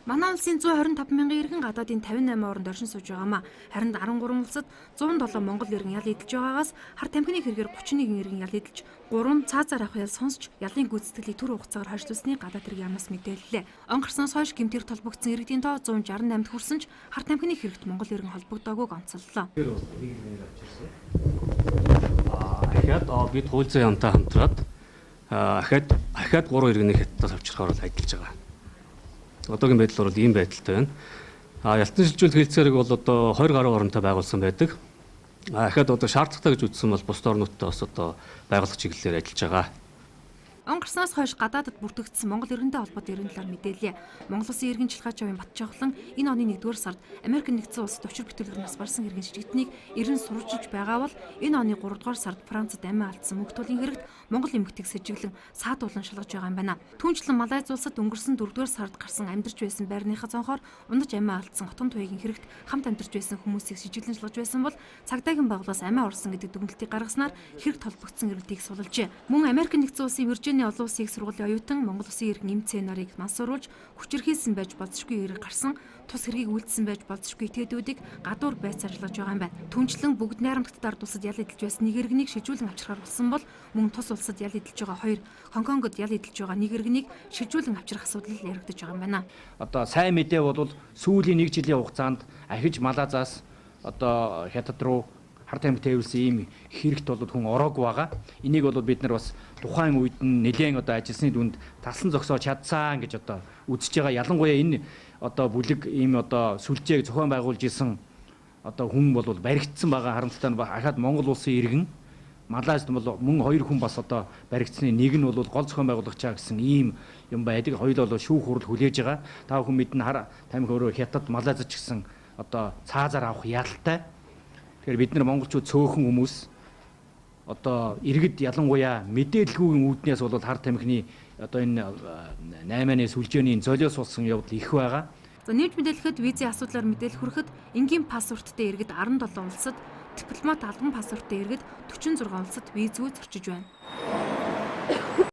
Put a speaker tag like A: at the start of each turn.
A: Манай улсын 125 мянган иргэн гадаадын 58 оронд оршин сууж байгаамаа. Харин 13 улсад 107 монгол иргэн ял эдэлж байгаагаас хар тамхины хэрэгээр 31 иргэн ял эдэлж, 3 цаазаар авах ял сонсч ялын гүйцэтгэлийг түр хугацаагаар хойшлуулсны гадаад хэрэг яамнаас мэдээллээ. Он гарснаас хойш гэмтэр толбогдсон иргэдийн тоо 168-д хүрсэн ч хар тамхины хэрэгт монгол иргэн холбогдоогүйг онцоллоо.
B: Ахаад бид хууль зүйн яамтай хамтраад ахаад 3 иргэнийг хятадаас авчрахаар бол ажиллаж байгаа. Одоогийн байдлаар бол ийм байдалтай байна. Ялтан шилжүүлэх хэлцээрийг бол одоо 20 гаруй оронтой байгуулсан байдаг. Ахаад одоо шаардлагатай гэж үзсэн бол бусад орнуудтай бас одоо байгуулах чиглэлээр ажиллаж байгаа.
A: Он гарснаас хойш гадаадад бүртгэгдсэн Монгол иргэнтэй холбоотой иргэн талаар мэдээллээ. Монгол Улсын иргэн Чилхай Чавын Батчавхлан энэ оны 1-р сард Америк нэгдсэн улсад учир бүтээлгэр нас барсан иргэн жижигтнийг эрен сурвалжилж байгаа бол энэ оны 3-р сард Францад амиа алдсан мөнх тулын хэрэгт Монгол эмэгтэйг сэжиглэн саадуулан шалгаж байгаа юм байна. Түүнчлэн Малайз улсад өнгөрсөн 4-р сард гарсан амьдарч байсан байрныхаа цонхоор унаж амиа алдсан Отон туяагийн хэрэгт хамт амьдарч байсан хүмүүсийг сэжиглэн шалгаж байсан бол цагдаагийн байгууллагаас амиа орсон гэдэг дүгнэлтийг гаргаснаар хэрэгт холбогдсон иргэдийг сулалжээ. Мөн Америк нэгдсэн улсын Виржиний олон улсын их сургуулийн оюутан Монгол Улсын иргэн Эмцэн нарыг мансууруулж хүчирхийлсэн байж болзошгүй эрэг гарсан тус хэргийг үйлдсэн байж болзошгүй этгээдүүдийг гадуур байцаар шалгаж байгаа юм байна. Түнчлэн бүгд найрамдагт ард улсад ял эдэлж байсан нэг иргэнийг шилжүүлэн авчрахаар болсон бол мөн тус улсад ял эдэлж байгаа хоёр, Хонконгод ял эдэлж байгаа нэг иргэнийг шилжүүлэн авчрах асуудал яригдаж байгаа юм байна.
C: Одоо сайн мэдээ бол сүүлийн нэг жилийн хугацаанд ахиж Малазаас одоо Хятад руу хар тамхи тавиулсан ийм хэрэгт бол хүн ороог байгаа. Энийг бол бид нар бас тухайн үед нь нэлээд одоо ажилласны дүнд талсан зогсоож чадсан гэж одоо үзэж байгаа. Ялангуяа энэ одоо бүлэг ийм одоо сүлжээг зохион байгуулж исэн одоо хүн бол баригдсан байгаа. Харамсалтай нь ахаад Монгол улсын иргэн Малайзд бол мөн хоёр хүн бас одоо баригдсаны нэг нь бол гол зохион байгуулагчаа гэсэн ийм юм байдаг. Хоёул бол шүүх хурал хүлээж байгаа. Та бүхэн мэднэ, хар тамхи өөрөө Хятад, Малайз ч гэсэн одоо цаазаар авах ялтай. Тэгэхээр бид нар монголчууд цөөхөн хүмүүс одоо иргэд ялангуяа мэдээлэлгүйн үүднээс бол хар тамхины одоо энэ 8-ны сүлжээний золиос болсон явдал их байгаа.
A: За нэмж мэдээлэхэд визийн асуудлаар мэдээлэл хүрэхэд энгийн паспорттой иргэд 17 улсад, дипломат албан паспорттой иргэд 46 улсад визгүй зорчиж байна.